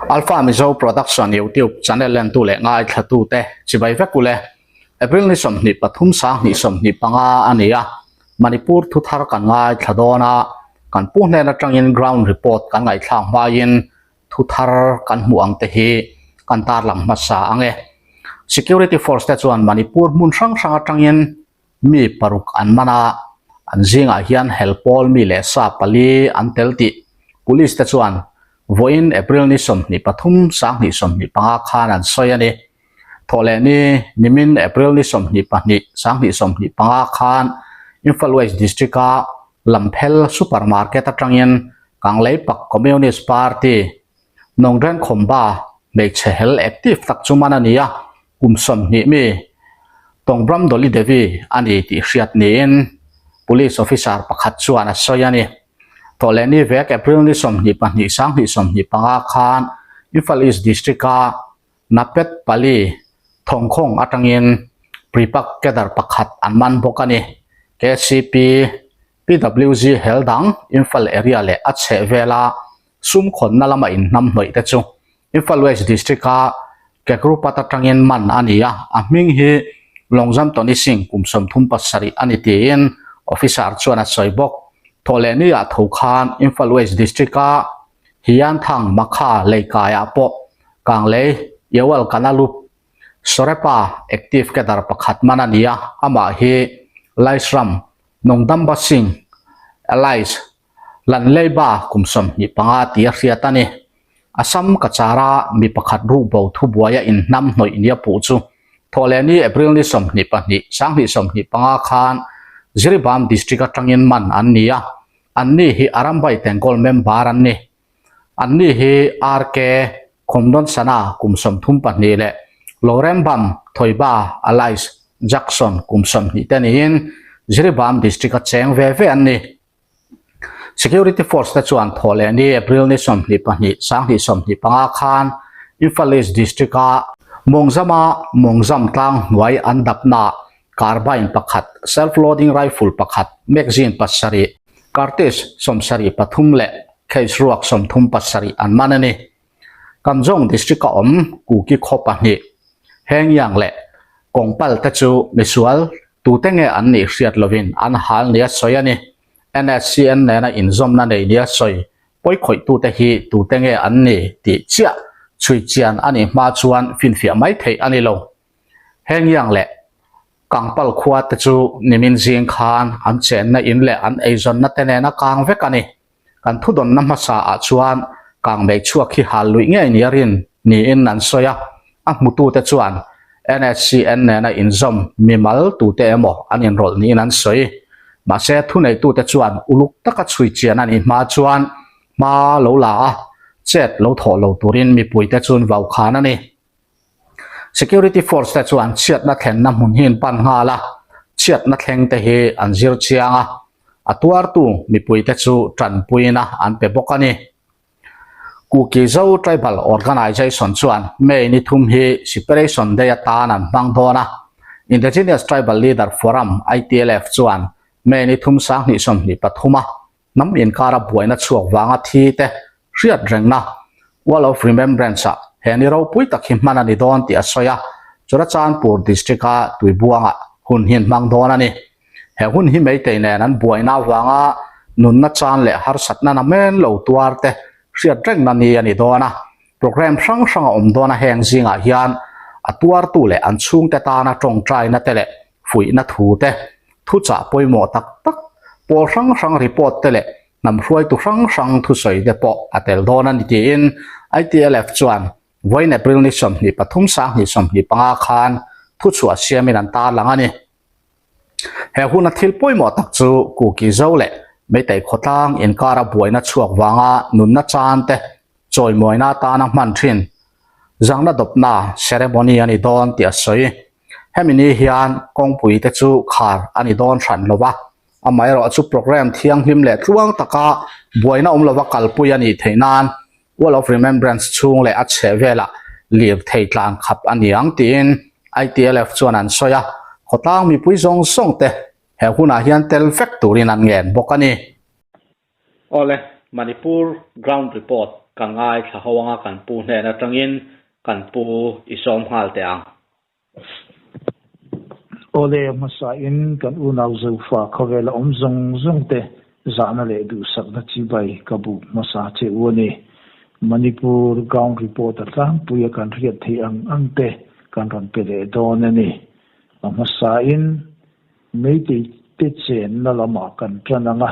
Alpha Mizo Production YouTube channel lentu leh ngaithlatute chibai vek ule. April ni 23 2025 a ni a, Manipur thuthar kan ngaithla dawn a, kan pu hnen atangin ground report kan ngaihthlak hmain thuthar kan hmuh ang te hi kan tarlang hmasa ang e. Security force te chuan Manipur hmun hrang hrang atangin mi paruk an man a, an zingah hian helpawl mi leh sa pali an tel tih Police te chuan vawiin April ni 23 2025 khan an sawi a ni. Thawhleh ni nimin April ni 22 2025 khan Imphal West District-a Lamphel Super Market atangin Kangleipak Communist Party Nongren Khomba hmeichhe hel active tak chu man a ni a, kum 20 mi Tongbram Dolly Devi a ni tih hriat niin Police officer pakhat chuan a sawi a ni. Thawhleh ni vek April ni 22 2025 khan Imphal East District-a Napet Pali thawngkhawng atangin Prepak Cadre pakhat an man bawk a ni. KCP PWG hel dang Imphal area leh a chheh vela sum khawnna lama inhnam hnawih te chu Imphal West District-a Kekrupat atangin man a ni a, a hming hi Longzam Tony Singh kum 37 a ni tiin officer chuan a sawi bawk. Thawhlehni-ah tho khan Imphal West District-a Hianthang Makha leikaiah pawh Kanglei Yewal Kanalup Sorepa active cadre pakhat man a ni a, amah hi Laishram Nongdamba Singh, Alice, Lanleiba kum 25 tih a hriat a ni. Assam Kachara mi pakhat rukbo thubuaia inhnam hnawih nia puh chu Thawhlehni April ni 22, 2025 khan Jiribam District atangin man an ni a, anni hi Arambai Tengkawl member an ni. Anni hi RK Khawmdawnsana kum 32 leh Lorembam Thoiba Alice Jackson kum 20 te niin Jiribam District-a cheng ve ve an ni. Security Force te chuan Thawhlehni April ni 22, 2025 khan Imphal East District-a Mawngzama Mawngzam tlang hnuai an dapnaah carbine pakhat, self-loading rifle pakhat, magazine pasarih, cartridge 73 leh case ruak 37 an man a ni. Kamjong District-a awm Kuki khaw pahnih, Hengyang leh Kawngpal te chu misual tute nge an nih hriat lovin an hal nia sawi a ni. NSCN nena inzawmna nei nia sawi pawikhawih-tute hi tute nge an ni tih chiah chhui chian a nih hma chuan finfiah mai theih a ni lo. Hengyang leh Kangpal khua te chu nimin zing khan an chenna in leh an eizawnna te nena kang vek a ni. Kan thudawnna hmasa ah chuan kang mei chhuak hi hal luih ngei nia rin niin an sawi a, a hmutute chuan NSCN nena inzawm mimal tute emaw an inrawlh niin an sawi. Mahse thuneitute chuan uluk taka chhui chian a nih hma chuan hma lo la a, chet lo thawh lo turin mipuite chuan vaukhan a ni. Security force te chuan chhiatna thlenna hmun hi an pan nghal a, chhiatna thleng te hi an zir chiang a, a tuartu mipui te chu tanpuina an pe bawk a ni. Kuki Zo Tribal Organization chuan May ni thum hi Separation Day atan an hmang dawn a, Indigenous Tribal Leader Forum, ITLF, chuan May ni thum 2023 a hnam inkara buaina chhuak vanga thi te hriat rengna Wall of Remembrance-ah he ni ropui tak hi hman a ni dawn tih a sawi a, Churachandpur District-a Tuibuangah hun hi an hmang dawn a ni. He hun hi Meitei nen an buaina avanga nunna chan leh harsatna namen lo tuar te hriat rengna ni a ni dawn a, programme hrang hrang a awm dawn a heng zingah hian a tuartu leh an chhungte tana tawngtaina te leh fuihna thu te, thuchah pawimawh tak tak, pawl hrang hrang report te leh hnam hruaitu hrang hrang thusawi te pawh a tel dawn a ni tiin ITLF chuan vawiin April ni 23 2025 khan thuchhuah siamin an tarlang a ni. He huna thil pawimawh tak chu Kuki Zo leh Meitei khawtlang inkara buaina chhuak vanga nunna chan te chawimawina atana hman thin zangna dawpna ceremony a ni dawn tih a sawi. Hemi ni hian kawngpui te chu khar a ni dawn hran lo va, amaherawh chu programme thianghlim leh tluang taka buaina awm lova kalpui a nih theih nan Wall of Remembrance chhung leh a chheh velah lirthei tlan khap a ni ang tiin ITLF chuan an sawi a, khawtlang mipui zawng zawng te he hunah hian tel vek turin an ngen bawk a ni. Awle, Manipur ground report. Kan ngaithla ho anga kan pu hnen atangin kan pu i sawm nghal teh ang. Awle, a hmasa in kan unau Zofa khawvela awm zawng zawng te zahna leh duhsakna chibai ka buk hmasa che u a ni. Manipur ground report a tlangpui a kan hriat theih ang ang te kan rawn pe leh dawn a ni. A hmasa in Meitei te chenna lamah kan tan ang a.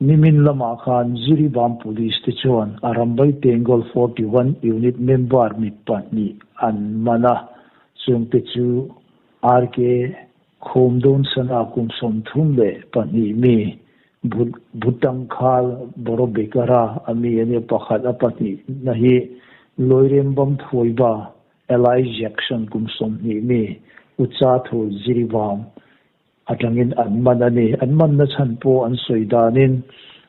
Nimin lamah khan Jiribam Police te chuan Arambai Tengol 41 Unit member mi pahnih an man a, chungte chu RK Khumdawnsana kum 32 mi Bhutangkhal Borobekara a mi a nia pakhat a pahnihna hi Loirembam Thuaiba Eli Jackson kum 20 mi Uchathul Jiribam atangin an man a ni. An manna chhan pawh an sawi danin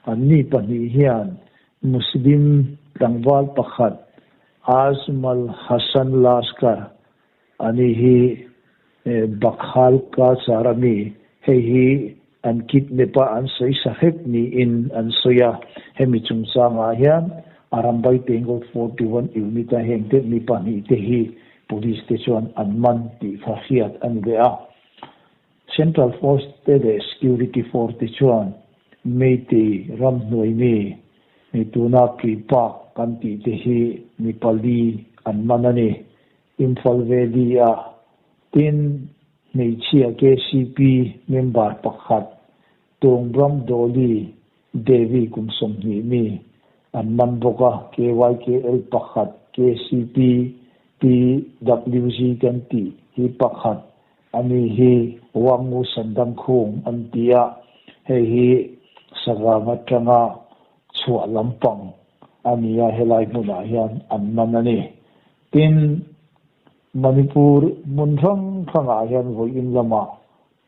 anni pahnih hian Muslim tlangval pakhat Azmal Hassan Laskar ani hi Bakhal Cachar a mi, hei hi an kidnap a an sawi sa hlek niin an sawi a. Hemi chungchangah hian Arambai Tengol 41 unit a heng te mi pahnih te hi police te chuan an man tih kha hriat a ni leh a. Central Force te leh Security Force te chuan Meitei ramhnuai mi mi tuna Tuipak kan tih te hi mi pali an man a ni. Imphal Valley ah tin hmeichhia KCP member pakhat Tongbram Doli Devi kum 20 mi an man bawk a, KYKL pakhat KCP PWG kan tih hi pakhat a ni hi Wangmu Sandang Khung an ti a, hei hi Sagang atanga chhuah lampang a ni a, helai hmunah hian an man a ni. Tin, Manipur hmun hrang hrangah hian vawiin lamah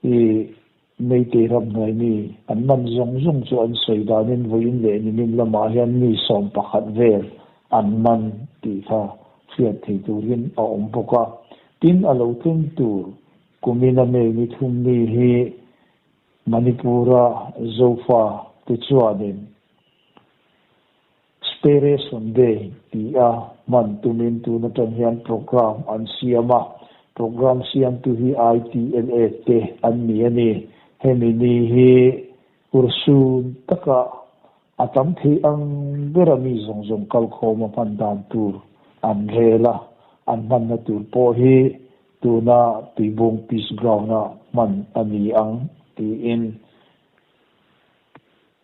i Meitei ramhnuai mi an man zawng zawng chu an sawi danin vawiin leh nimin lamah hian mi 11 vel an man tih kha hriat thei turin a awm bawk a. Tin, a lo tleng tur kumina May ni thum ni hi Manipur-a Zofa te chuanin Spiration Day ti a hman tumin tun atang hian program an siam a, program siamtu hi ITLA te an ni a ni. Hemi ni hi urhsun taka a tam thei ang bera mi zawng zawng kalkhawm a hman dan tur an rel a, an hmanna tur pawh hi tuna Tuibung Peace Ground-a hman a ni ang tiin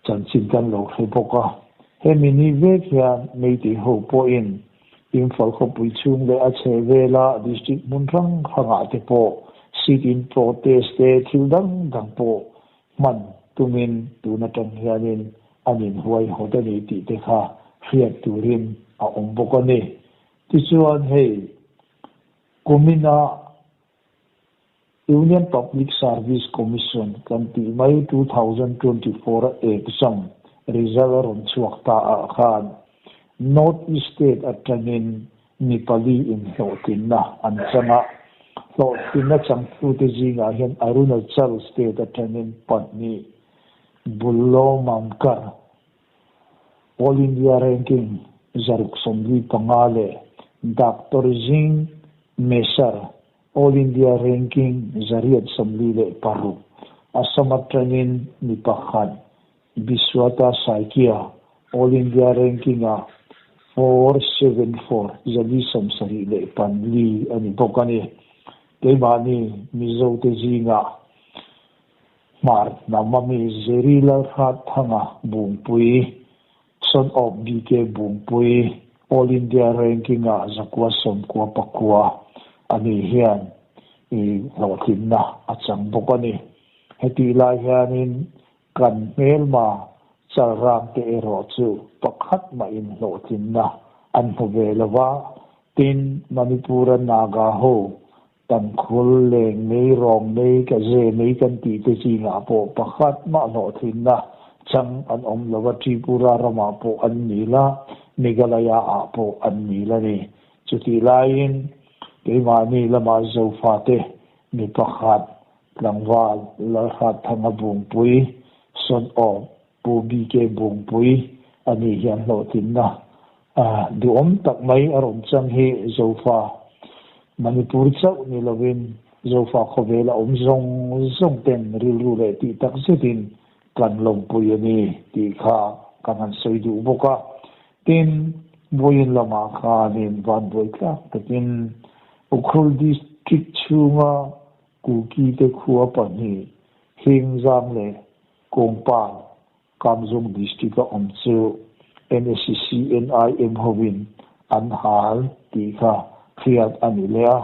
Chanchin kan lo hre bawk a, hemi ni vek hian Meitei ho pawhin Imphal khawpui chhung leh a chheh vela district hmun hrang hrangah te pawh sit-in protest te thil dang dang pawh hman tumin tun atang hianin an inhuaihawt a ni tih te kha hriat turin a awm bawk a ni. Tichuan hei kumina Union Public Service Commission kan tih mai 2024 a exam result a rawn chhuak ta ah khan North East State atangin mi pali in hlawhtlinna an chang a, hlawhtlinna changtute zingah hian Arunachal State atangin pahnih, Bullo Mamkar, All India Ranking 145 leh Doctor Zing Mesar, All India Ranking 846, Assam atangin mi pakhat Biswata Saikia All India Ranking ah 474, 474, a ni bawk a ni. Keimahni Mizote zingah Hmar hnam a mi Zeri Lalhratthanga Bungpui, Son of BK Bungpui, All India Ranking ah 999 a ni hian i hlawhtlinna a chang bawk a ni. Hetih lai hianin kan hmelma chalrang te erawh chu pakhat mahin hlawhtlinna an hmu ve lo va, tin Manipur-a Naga ho Tankhul leng mei rawng mei ka ze mei kan tih te zingah pawh pakhat mah hlawhtlinna chang an awm lo a, Tripura ramah pawh an ni la, Meghalaya ah pawh an ni la ni. Chutih laiin keimahni lama Zofate mi pakhat tlangval Lalhratthanga Bungpui, son of Pu BK Bungpui a nih hian hlawhtlinna. Duhawm tak mai a rawn chang hi Zofa Manipur chauh ni lovin Zofa khawvela awm zawng zawng ten rilru leh tih tak zetin kan lawmpui a ni tih kha kan han sawi duh bawk a. Tin, vawiin lamah khanin vanbuai tlak takin Ukhrul District chhunga Kuki te khua pahnih Hingzang leh Kawngpal Kamzung District a awm chu NSCNIM hovin an hal tih kha hriat a ni leh a,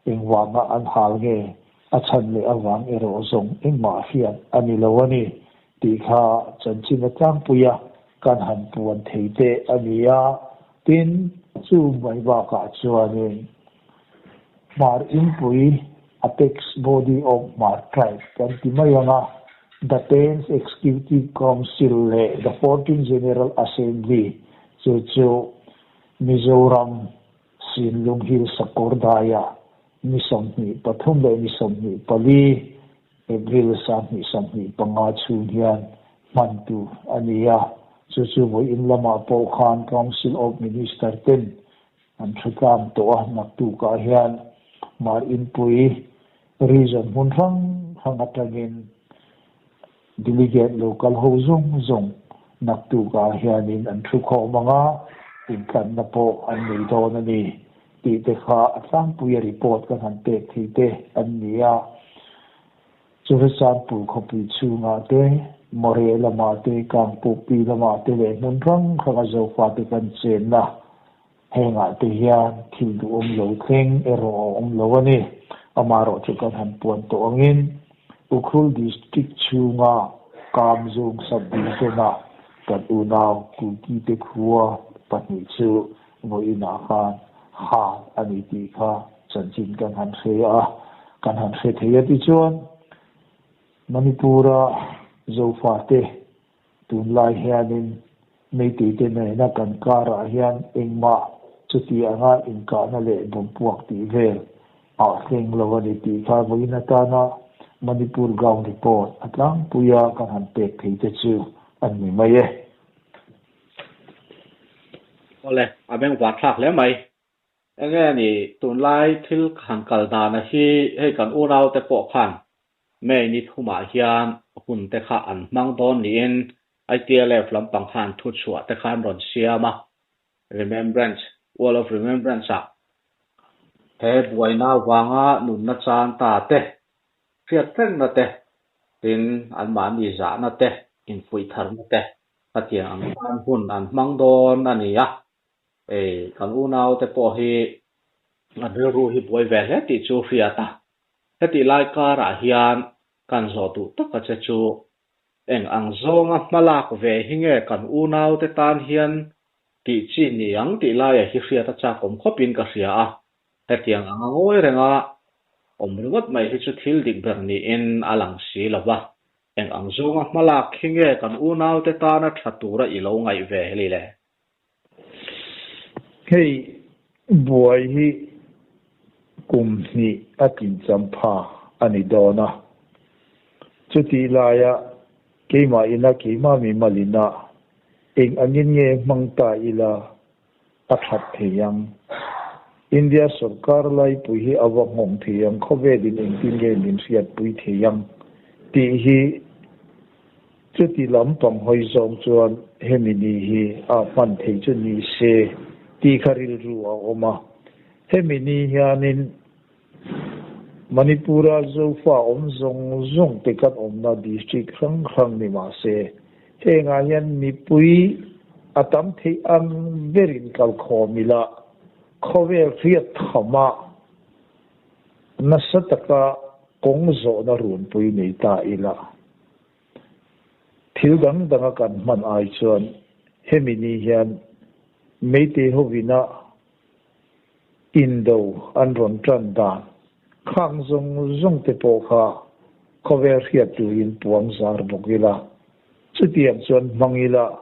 engvanga an hal nge a chhan leh avang erawh zawng engmah hriat a ni lo a ni tih kha chanchin a tlangpui a, kan han puan thei teh a ni a, tin chu mai bakah chuanin Hmar Inpui, Apex Body of Hmar Tribe kan ti mai ang a, The Tenth Executive Council leh The Fourteenth General Assembly chu chu Mizoram Sinlung Hill Sakawrdaiah ni 23 leh ni 24 April 2025 chhung hian hman tur a ni a, chu chu vawiin lamah pawh khan Council of Minister ten An thu tlang tawh a, naktukah hian Hmar Inpui region hmun hrang hrang atangin delegate lo kal ho zawng zawng naktukah hianin an thu khawm ang a, intlanna pawh an nei dawn a ni tih te kha a tlangpuia report kan han pek thei te an ni a. Churachandpur khawpui chhungah te, Moreh lamah te, Kangpukpi lamah te leh hmun hrang hranga Zofate kan chenna hengah te hian thil duhawm lo thleng erawh a awm lo a ni. Amaherawh chu kan han puan tawh angin Ukhrul District chhunga Kamzung Sub-Division-a kan unau Kuki te khua pahnih chu vawiinah khan hal a ni tih kha chanchin kan han hre a, kan han hre thei a. Tichuan, Manipur-a Zofate tunlai hianin Meiteite nena kan karah hian engmah chuti anga inkahna leh bawmpuak tih vel a thleng lo a ni tih kha vawiin atana Manipur Ground Report a tlangpuia kan han pek thei te chu a ni mai e. Awle, a bengvar thlak hle mai. Enge ni tunlai thil han kal dana hi hei kan unaute pawh khan May ni thumah hian hun te kha an hmang dawn niin ITLF lampang khan thu chhuah te khan rawn siam a, Remembrance, Wall of Remembrance ah he buaina vanga nunna chan ta te, hriat rengna te, tin anmahni zahna te, infuih tharna te Khatiang ang khan hun an hmang dawn a ni a, ei kan unaute pawh hi an rilru hi buai ve hle tih chu hriat a. Hetih lai karah hian kan zawh duh tak a che chu eng ang zawnga hmalak ve hi nge kan unaute tan hian tih chi ni ang tih laia hi hriat a chak awm khawpin ka hria a. Hetiang anga ngawi renga awm ringawt mai hi chu thil dik ber niin a lang si lo va. Eng ang zawnga hmalak khi nge kan unaute tana tha tura i lo ngaih ve heli le? Hei buai hi kum hnih a tlincham pha a ni dawn a. Chutih laia keimah ina keimah mimal ina eng angin nge hmang ta ila a that thei ang. India sorkar laipui hi a va nghawng thei ang, khawvelin engtin nge min hriatpui thei ang tih hi chuti lampang hawi zawng chuan hemi ni hi a hman thei chu ni se tih kha rilru a awm a. Hemi ni hianin Manipur-a Zofa awm zawng zawng te kan awmna district hrang hrang ni mah se, hengah hian mipui a tam theih ang berin kalkhawm ila khawvel hriat thamah nasa taka kawng zawhna runpui nei ta ila. Thil dang danga kan hman ai chuan hemi ni hian Meitei hovina Indo an rawn tan dan khang zawng zawng te pawh kha khawvel hriat turin puang zar bawk ila, chutiang chuan hmang ila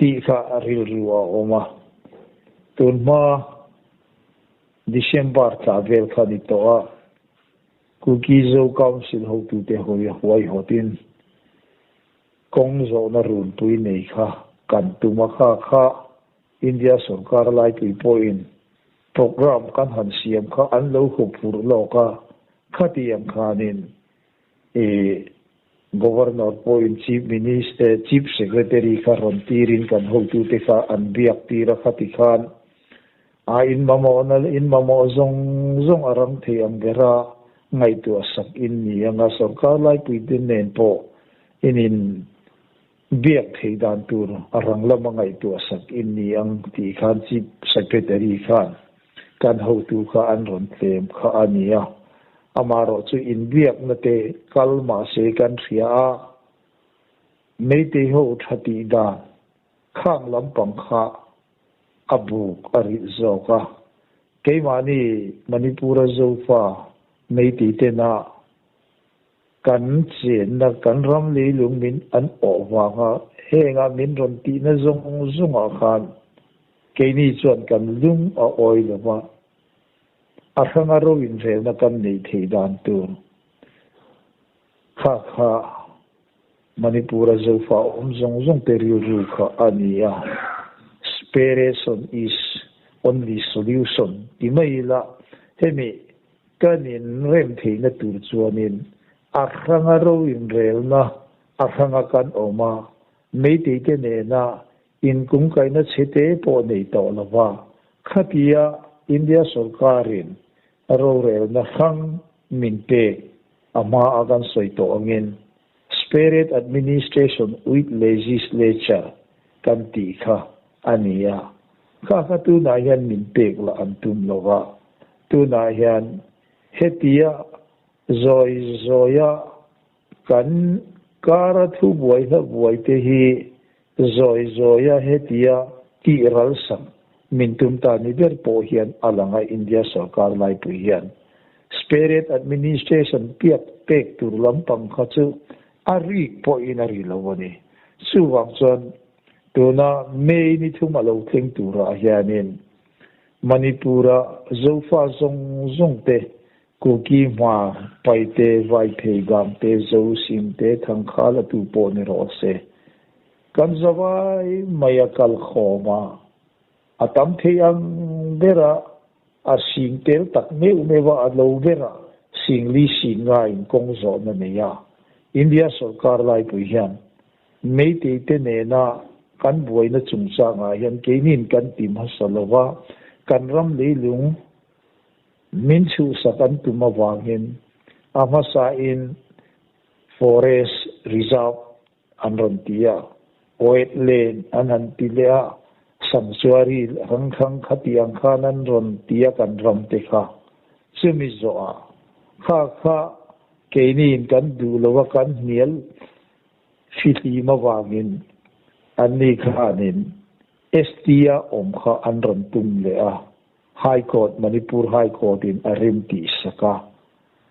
tih kha a rilru a awm a. Tunhma December thla vel kha ni tawh a, Kuki Zo Council hotute hawi huaihawtin kawng zawhna runpui nei kha kan tum a kha kha. India sorkar laipui pawhin programme kan han siam kha an lo huphurh lawk a, khatiang khanin i Governor pawhin Chief Minister, Chief Secretary kha rawn tirin kan hotute kha an biak tir a, khati khan a in mamawhna leh in mamawh zawng zawng a rang thei ang bera ngaihtuah sak in ni anga sorkar laipuite nen pawh in in biak theih dan tur a rang lama ngaihtuah sak in ni ang tih khan Chief Secretary khan kan hotu kha an rawn tlem kha a ni a. Amaherawh chu inbiakna te kal mahse kan hria a, Meitei ho tha tih dan khang lampang kha a buk a rilh zawk a. Keimahni Manipura Zofa Meitei tena Kan chenna kan ram leilung min an awh vanga henga min rawn tihna zawng zawngah khan keini chuan kan lung a awi lo va, a hranga ro inrelna kan neih theih dan tur kha kha Manipur-a Zofa awm zawng zawng te rilru kha a ni a, Separation is only solution ti mai ila hemi Kan inrem theihna tur chuanin a hranga ro inrelna a hranga kan awm a, meiteite nena inkungkaihna chhete pawh nei tawh lo va, khatia India sorkarin rorelna hrang min pek a hma a kan sawi tawh angin Separate Administration with Legislature kan tih kha a ni a, kha kha tunah hian min pek lah an tum lo va, Tunah hian hetia zawi zawia kan kara thu buai hla buai te hi zawi zawia hetia tih ral sak min tum ta ni ber pawh hian a lang a, India sorkar laipui hian Separate Administration piak pek tur lampang kha chu a rik pawhin a ri lo a ni. Chuvang chuan tuna May ni thum a lo thleng turah hianin Manipur-a Zofa zawng zawng te, Kuki hma, Paite, Vaiphei, Gangte, Zo, Simte, Thangkhala tu pawh ni rawh se. Kan zavai mai a kal khawm a, a tam thei ang bera a sing tel tak meuh meuh a, a lo bera sing li sing nga in kawng zawhna nei a. India sawrkar laipui hian Meitei te nena kan buaina chungchangah hian keinin kan ti hmasa lo va, kan ram leilung min chhuhsak an tum avangin a hmasain Forest Reserve an rawn ti a, Wetland an han ti leh a, Sanctuary rangkhang khatiang khan an rawn ti a kan ram te kha. Chumi zawhah kha kha keinin kan duh lo a kan hnial Fihlim avangin anni khanin ST-a awm kha an rawn tum leh a, High Court, Manipur High Court-in a rem tih sak a,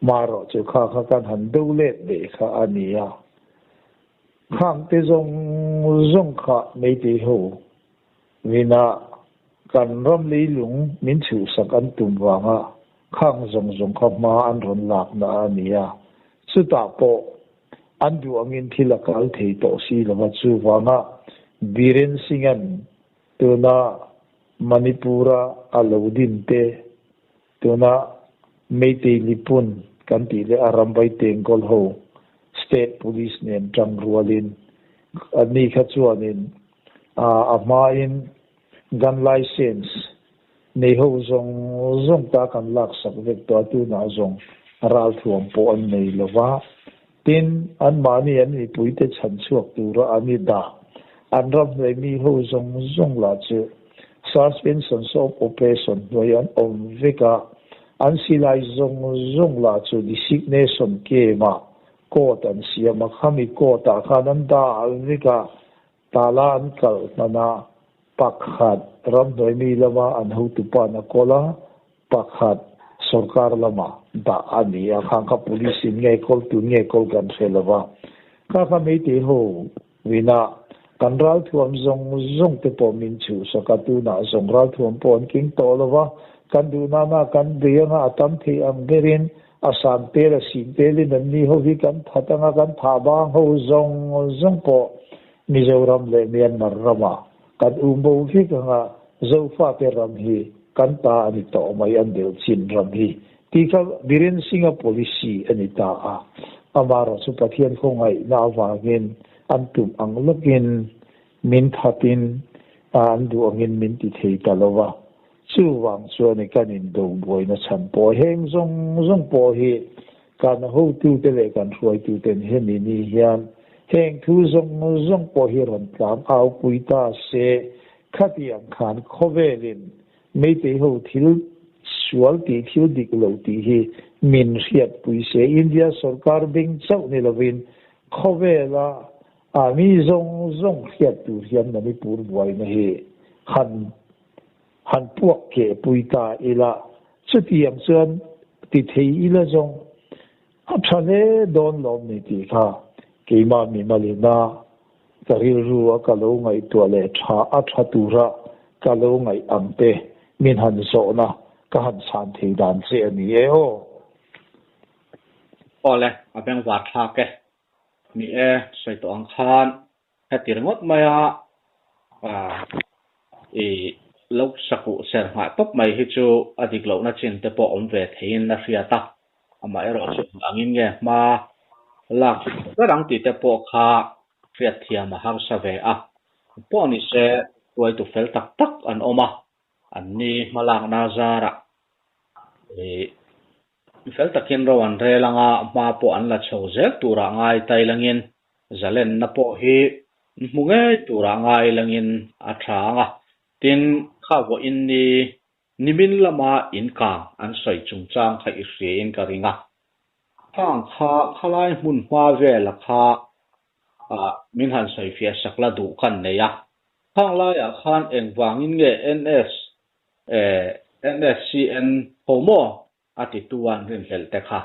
marawh chu kha kha kan han do let leh kha a ni a. Khangte zawng zawng kha Meitei ho vina kan ram leilung min chhuhsak an tum vanga khang zawng zawng kha hma an rawn lakna a ni a, chutah pawh An duh angin thil a kal thei tawh si lo va, chuvanga Biren Singh-a'n tuna Manipur-a a lo din te, tuna Meitei Lipun kan tih leh a Rambai Tengkawl ho State Police nen tang rualin anni kha chuanin a hmain gun licence nei ho zawng zawng ta kan laksak vek tawh a, tunah zawng ralthuam pawh an nei lo va, tin, anmahni an mipuite chhan chhuak tura an i dah. An ram hnuai mi ho zawng zawng lah chu suspension of operation hnuai an awm vek a, an silai zawng zawng lah chu designation camp-ah court an siam a, khami court-ah khan an dah vek a, Tala an kal hman a, pakhat ramhnuai mi lama an hotupa na kawl a, pakhat sorkar lama dah a ni a, khang kha police in nge kawl tun nge kawl kan hre lo va. Kha kha Meitei ho wina kan ralthuam zawng zawng te pawh min chhuhsak a, tunah zawng ralthuam pawh an keng tawh lo va, kan duh nana kan bei anga a tam theih ang berin a san tel a sin telin an ni ho hi kan that anga kan thah bang ho zawng zawng pawh Mizoram leh Myanmar ramah kan um bo vek anga. Zofate ram hi kan ta a ni tawh mai an delh chin ram hi tih kha Biren Singh-a policy a ni ta a. Amaherawhchu Pathian khawngaihna avangin an tum ang lawkin min thatin an duh angin min ti thei ta lo va. Chuvang chuan i kan indo buaina chhan pawh heng zawng zawng pawh hi kan hotute leh kan hruaituten hemi ni hian heng thu zawng zawng pawh hi rawn tlang au pui ta se, khatiang khan khawvelin Meitei ho thil sual tih thil dik lo tih hi min hriatpui se. India sorkar beng chauh ni lovin khawvela a mi zawng zawng hriat tur hian Manipur buaina hi han Han puak keh pui ta ila, chutiang chuan ti thei ila zawng a tha hle dawn lawm ni tih kha keimah mimalina ka rilru a ka lo ngaihtuah leh tha a tha tura ka lo ngaih ang te min han zawhna ka han chhan thei dan che a ni e aw. Awle, a bengvar thlak e. Ni e, sawi tawh ang khan Heti ringawt maia i lo sakuh ser nghah tawp mai hi chu a dik lohna chin te pawh awm ve theiin a hriat a, amaherawh chu eng angin nge hma lak ber ang tih te pawh kha hriatthiam a harsa ve a, pawh ni se hruaitu fel tak tak an awm a, anni hma lakna zarah i fel takin ro an rel anga hma pawh an la chho zel turah ngai tailangin Zalenna pawh hi hmu ngei turah ngai langin a tha ang a, tin, kha vawiin ni nimin lama in kang an sawi chungchang kha i hriain ka ring a. Khang kha khalai hmun hma vela kha min han sawifiah sak la duh kan nei a. Khang laiah khan engvangin nge NS NSCN ho maw a titu an rinhlelh te kha.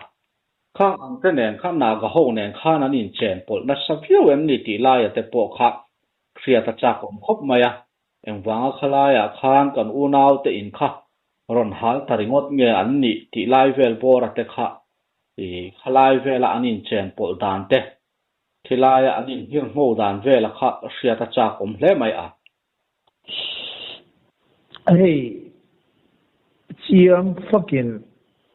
Khang ang te nen khan Naga ho nen khan an inchen pawlh nasa viau em ni tih laia te pawh kha hriat a chak awm khawp mai a, engvanga khalaiah khan kan unau te in kha rawn hal ta ringawt nge an nih tih lai vel bawra te kha i khalai vela an inchen pawlh dan te, thilaia an inhirngho dan vela kha hriat a chak awm hle mai a. Hei chiang fakin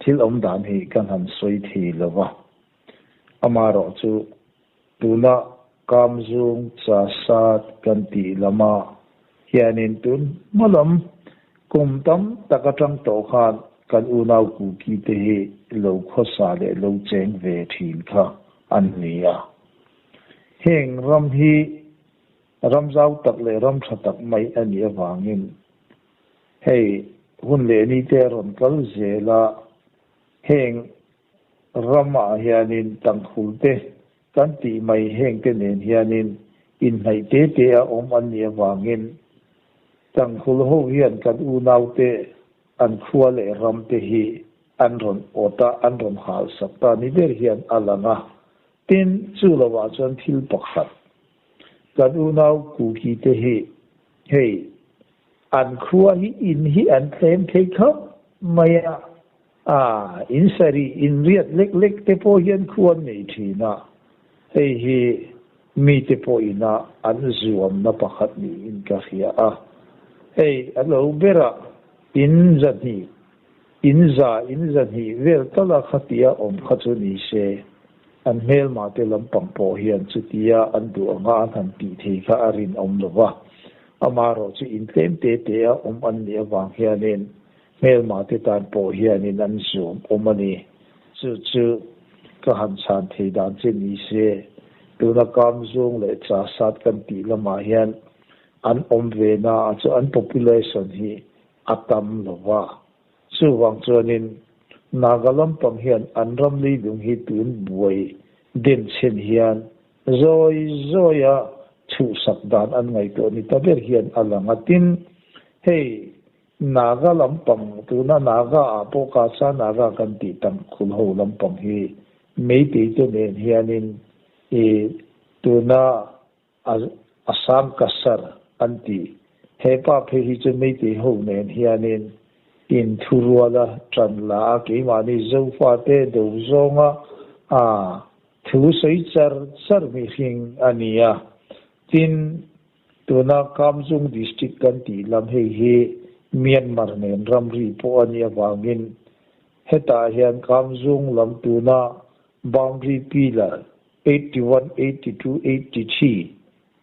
thil awm dan hi kan han sawi thei lo va, amaherawh chu tuna Kamzung Chasat kan tih lama hianin tun hma lam kum tam tak atang tawh khan kan unau Kuki te hi lo khawsa leh lo cheng ve thin kha an ni a. Heng ram hi Ram zau tak leh ram tha tak mai a nih avangin hei hun leh ni te a rawn kal zel a, heng ramah hianin tangkhul te kan tih mai heng te nen hianin inhnaih te te a awm an nih avangin tangkhul ho hian kan unaute an khua leh ram te hi an rawn awt a, an rawn halsak ta ni ber hian a lang a. Tin, chu lovah chuan thil pakhat Kan unau Kuki te hi hei an khua hi in hi an tlem thei khawp mai a, aa in sarih in riat lek lek te pawh hian khua an nei thin a, hei hi mite pawh ina an zuamna pakhat niin ka hria a, hei a lo berah in zahnih in za in zahnih vel tala khatia awm kha chu ni se. An hmelmate lampang pawh hian chutia an duh anga an han tih thei kha a rinawm lo va, amaherawh chu intlem te te a awm an nih avang hianin hmelmate tan pawh hianin an zuam awm a ni. Chu chu ka han chhan thei dan che ni se, tuna Kamzung leh Chasat kan tih lamah hian an awm ve na a chu an population hi a tam lo va. Chuvang chuanin Naga lampang hian an ram leilung hi tun buai den chhen hian zawi zawia chhuhsak dan an ngaihtuah ni ta ber hian a lang a. Tin, hei Naga lampang, tuna Naga ah pawh Kasa Naga kan tih tam khul ho lampang hi Meitei te nen hianin i tuna Assam Kasar an ti. He pa phei hi chu Meitei ho nen hianin in thuruala tan la a, keimahni Zofate do zawnga a thu sawi char char mihring a ni a. Tin, Tuna Kamzung District kan tih lam hei hi Myanmar nen ramri pawh a nih avangin hetah hian Kamzung lam tuna boundary pillar 81, 82, 83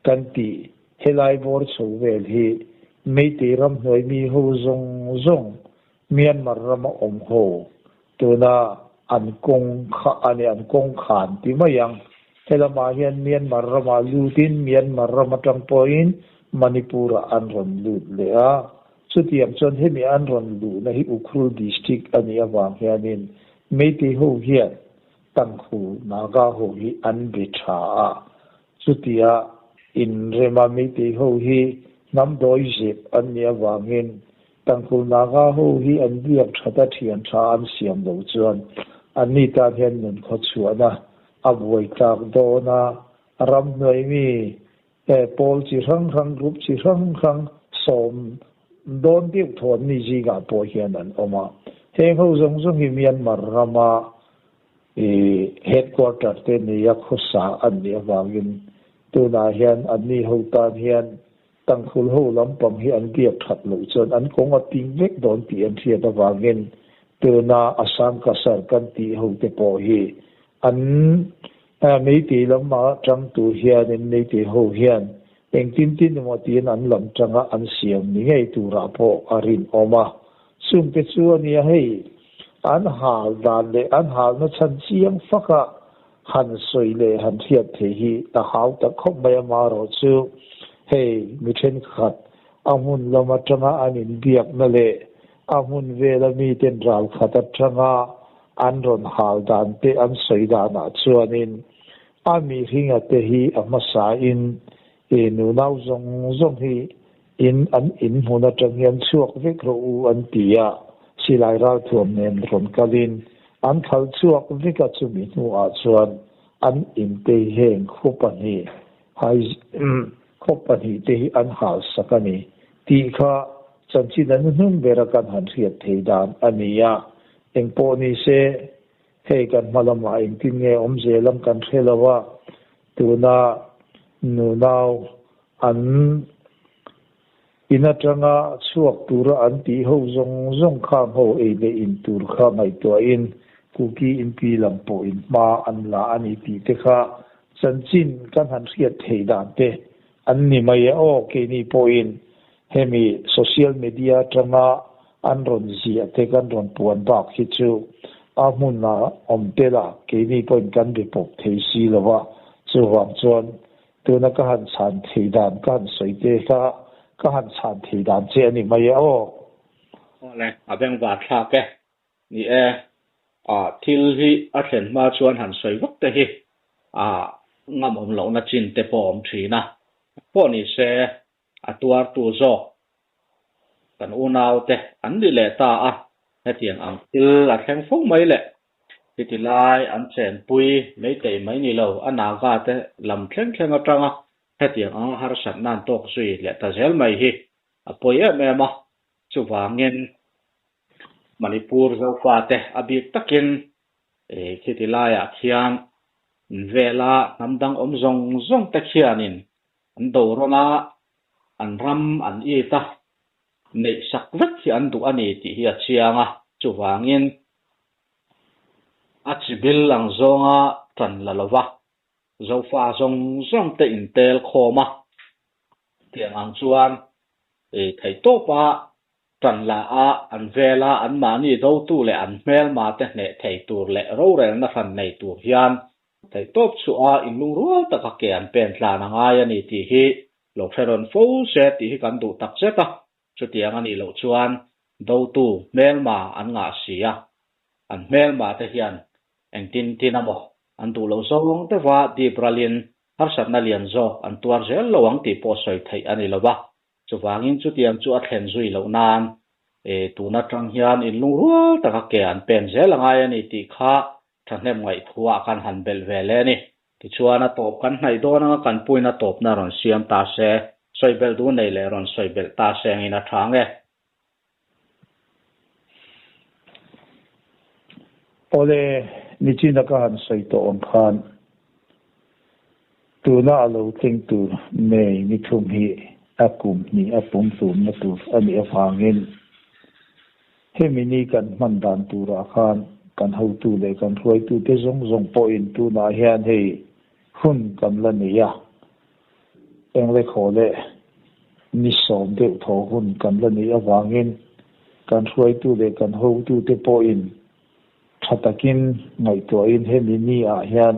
kan tih helai bawr chho vel hi Meitei ramhnuai mi ho zawng zawng Myanmar rama awm ho tuna an kawng kha a ni, an kawng khan ti mai ang. Helamah hian Myanmar ramah lutin Myanmar ram atang pawhin Manipur-ah an rawn lut leh a. Chutiang chuan hemi an rawn luhna hi Ukhrul District a nih avang hianin Meitei ho hian Tangkhul Naga ho hi an be tha a. Chutia inrema Meitei ho hi hnam dawi zep an nih avangin Tangkul Naga ho hi an biak that a thian tha an siam loh chuan anni tan hian nun khaw chhuahna a buai tlak dawn a, ramhnuai mi pawl chi hrang hrang, group chi hrang hrang sawm dawn deuh thawn mi zingah pawh hian an awm a. Heng ho zawng zawng hi Myanmar rama headquarter te neia khawsa an nih avangin tunah hian anni ho tan hian Tangkhul ho lampang hi an biak that loh chuan an kawng a ping vek dawn tih an hriat avangin tuna Assam Cachar kan tih ho te pawh hi an Meitei lama tang tur hianin Meitei ho hian engtin tin emaw tiin an lam tanga an siam ni ngei turah pawh a rinawm a. Chungte chu a nia hei an hal dan leh an halna chhan chiang faka Han sawi leh han hriat theih hi a hau tak khawp mai amaherawhchu hei mi thenkhat a hmun lam atanga an inbiakna leh a hmun vela miten ral khat atanga an rawn hal dan te an sawi danah chuanin a mihringa te hi a hmasain i nunau zawng zawng hi in an in hmun atang hian chhuak vek rawh u an ti a, silai ralthuam nen rawn kalin an khal chhuak vek a chumi hnuah chuan an intei heng khaw pahnih khaw pahnih te hi an hal sak a ni tih kha chanchin an hnung bera kan han hriat thei dan a ni a, engpawh ni se hei kan hma lamah engtin nge awm zel ang kan hre lo a, tuna nunau An in atanga chhuak tura an tih ho zawng zawng khang ho ei leh in tur kha ngaihtuahin Kuki inpi lam pawhin hma an la a ni tih te kha chanchin kan han hriat thei dan te an ni mai e aw. Keini pawhin hemi social media atanga an rawn ziah te kan rawn puan bak hi chu a hmuna awm tel a keini pawhin kan be pawp thei si lo va, chuvang chuan Tuna ka han chhan thei dan ka han sawi te kha ka han chhan thei dan che a ni mai e aw. Awle, a bengvar thlak e. Ni e, a thil hi a thlen hma chuan han sawi vak te hi a ngamawm lohna chin te pawh a awm thin a. Pawh ni se, a tuartu zawk kan unaute an ni leh ta a, hetiang ang thil a thleng fo mai le. Heti lai an chenpui Meitei mai ni lo, a Naga te lam thleng thleng atanga hetiang anga harsatna an tawk zui leh ta zel mai hi a pawi em em a, chuvangin Manipur Zofate a bik takin khiti laiah khian vela hnam dang awm zawng zawng te khianin an do rawn a, an ram an it a, neih sak vek hi an duh a ni tih hi a chiang a, chuvangin a chi bil ang zawnga tan la lova, Zofa zawng zawng te intel khawm a, tiang ang chuan theihtawpa tan la a, an vela anmahni dotu leh an hmelma te hneh thei tur leh rorelna hran nei tur hian theihtawp chhuah a inlungrual taka ke an pen tlan a ngai a ni tih hi lo hre rawn fo se tih hi kan duh tak zet a, chutiang a nih loh chuan dotu hmelma an ngah si a, an hmelma te hian engtin tin a maw an duh loh zawng deuha dip ralin harsatna lian zawk an tuar zel lo ang tih pawh sawi theih a ni lo va, chuvangin chutiang chu a thlen zui loh nan tun atang hian inlungrual taka ke an pen zel a ngai a ni tih kha Thahnem ngaihthua kan han belh ve le ni. Tichuan a tawp kan hnaih dawn anga kan puina tawpna rawn siam ta se, sawi belh duh nei leh rawn sawi belh ta se angin a tha ang e. Awle, nichina ka han sawi tawh ang khan tuna a lo thleng tur May ni thum hi. a kum hnih a pumhlumna tur a nih avangin hemi ni kan hman dan turah khan kan hotu leh kan hruaitute zawng zawng pawhin tunah hian hei hun kan la nei a, Englekhawh leh ni sawm deuh thaw hun kan la neih avangin kan hruaitu leh kan hotute pawhin tha takin ngaihtuahin hemi ni ah hian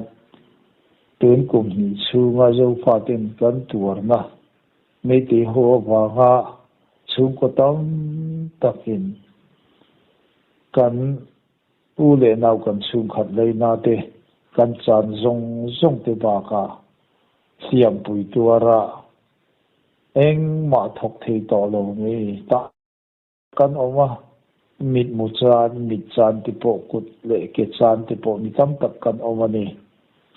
tun kum hnih chhunga Zofaten kan tuarna Meitei ho avanga chhungkaw tam takin kan U leh nau kan chhungkhat leina te kan chan zawng zawng te bakah hliampui tuara engmah thawk thei tawh lo ngei ta kan awm a, mitmu chan, mit chan te pawh kut leh ke chan te pawh mi tam tak kan awm a ni.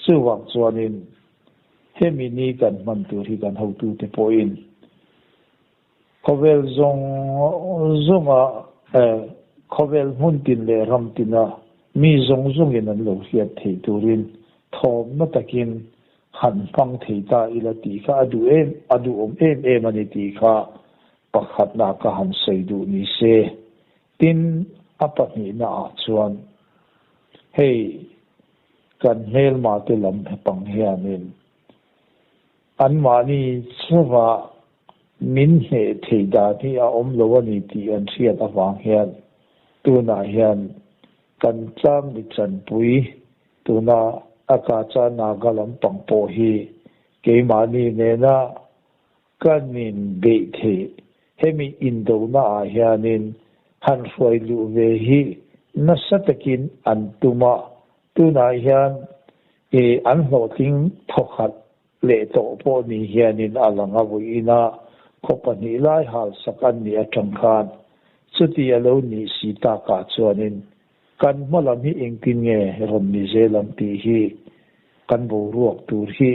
Chuvang chuanin hemi ni kan hman tur hi kan hotute pawhin Khawvel zawng zawnga khawvel hmun tin leh ram tina mi zawng zawngin an lo hriat theih turin thawmna takin han hmang thei ta ila tih kha a duh em a duhawm em em a ni tih kha pakhatna ka han sawi duh ni se. Tin, a pahnihna ah chuan hei kan hmelma te lam pang hianin anmahni chauha Min hneh theih dan hi a awm lo a ni tih an hriat avang hian tunah hian kan tlangmi chanpui tuna a kacha Naga lampang pawh hi keimahni nena kan inbeih theih hemi indona ah hianin han hruai luh ve hi nasa takin an tum a, tunah hian an hlawhtling thawkhat leh tawh pawh ni hianin a lang a vawiin a khaw pahnih lai hal sak an nih atang khan chuti a lo nih si takah chuanin kan hma lam hi engtin nge rawn ni zel ang tih hi kan boruak tur hi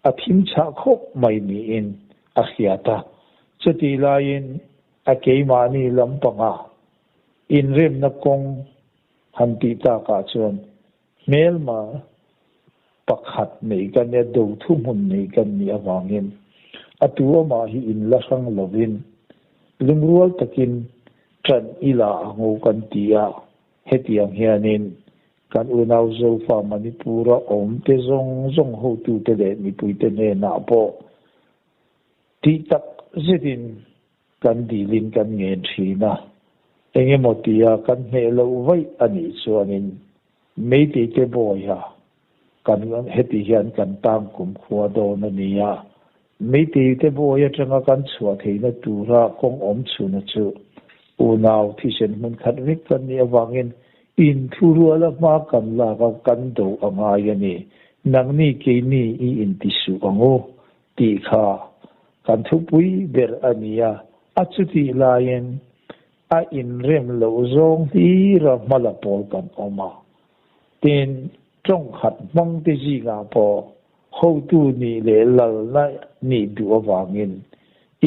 a thim chhah khawp mai niin a hriat a. Chutih laiin a keimahni lampanga inremna kawng han tih takah chuan Hmelma pakhat nei kan nia, do thuhmun nei kan nih avangin a tu amah hi in la hrang lovin lungrual takin ṭan i la ang u kan ti a, hetiang hianin kan unau Zofa Manipur-a awmte zawng zawng hotute leh mipuite hnenah pawh tih tak zetin Kan dilin kan ngen thin a, engemaw tia kan hneh loh vaih a nih chuanin Meiteite bawiha kan heti hian kan tang kumkhua dawn a ni a, Meiteite bawi atanga kan chhuah theihna tura kawng awm chhuna chu unau thisen hmun khat vek kan nih avangin inthuruala hma kan lak a kan do a ngai a ni. Nangni keini i inti suh ang u tih kha kan thupui ber a ni a, a chutih laiin a inrem loh zawng hlira hmala pawl kan awm a. Tin, tawng khat hmangte zingah pawh hotu nih leh lalna nih duh avangin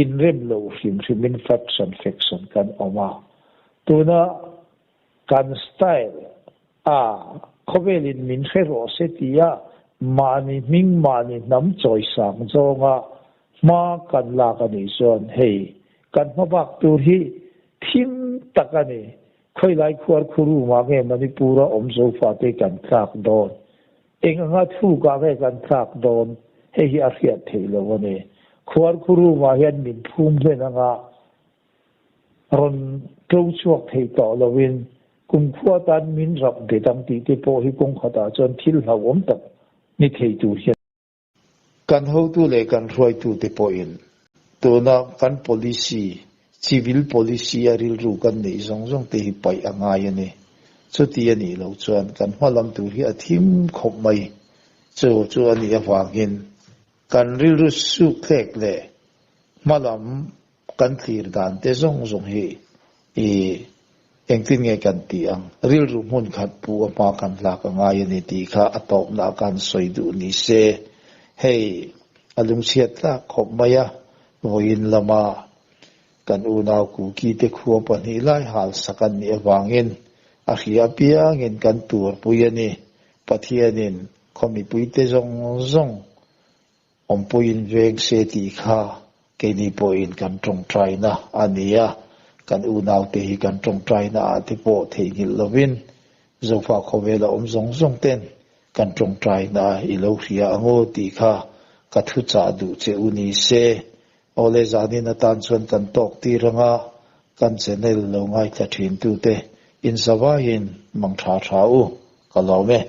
inrem loh hrim hrimin faction faction kan awm a. Tuna kan style a khawvelin min hre rawh se tia mahni hming mahni hnam chawisang zawnga hma kan lak a nih chuan hei kan hma bak tur hi thim tak a ni. Khawilai khuar khurumah nge Manipur-a awm Zofate kan tlak dawn? Eng anga thukah nge kan tlak dawn? Hei hi a hriat theih lo a ni. Khuar khurumah hian min phum hlen anga Rawn to chhuak thei tawh loin kumkhua tan min rap bet ang tih te pawh hi kawng khatah chuan thil hlauhawm tak ni thei tur hian. Kan hotu leh kan hruaitute pawhin tuna kan policy, civil policy a rilru kan neih zawng zawng te hi paih a ngai a ni. Chuti a nih loh chuan kan hma lam tur hi a thim khawp mai. Chu chu a nih avangin kan rilru sukthlek leh hma lam Kan thlir dan te zawng zawng hi i engtin nge kan tih ang? Rilru hmun khat pu a hma kan hlak a ngai a ni tih kha a tawpna ah khan sawi duh ni se. Hei a lungchhiat tlak khawp mai a, vawiin lama kan unau Kuki te khua pahnih lai hal sak an nih avangin a hria apiangin kan turpui a ni. Pathianin khaw mipuite zawng zawng Awmpuiin veng se tih kha Keini pawhin kan tawngtaina a ni a, kan unaute hi kan tawngtaina ah te pawh theihnghilh lovin Zofa khawvela awm zawng zawng ten kan tawngtaina i lo hria ang aw tih kha ka thuchah duh che u ni se. Awle zanin atan chuan kan tawk tir anga kan channel lo ngaithla thin tute in zavaiin mang tha tha u. Ka lawm e.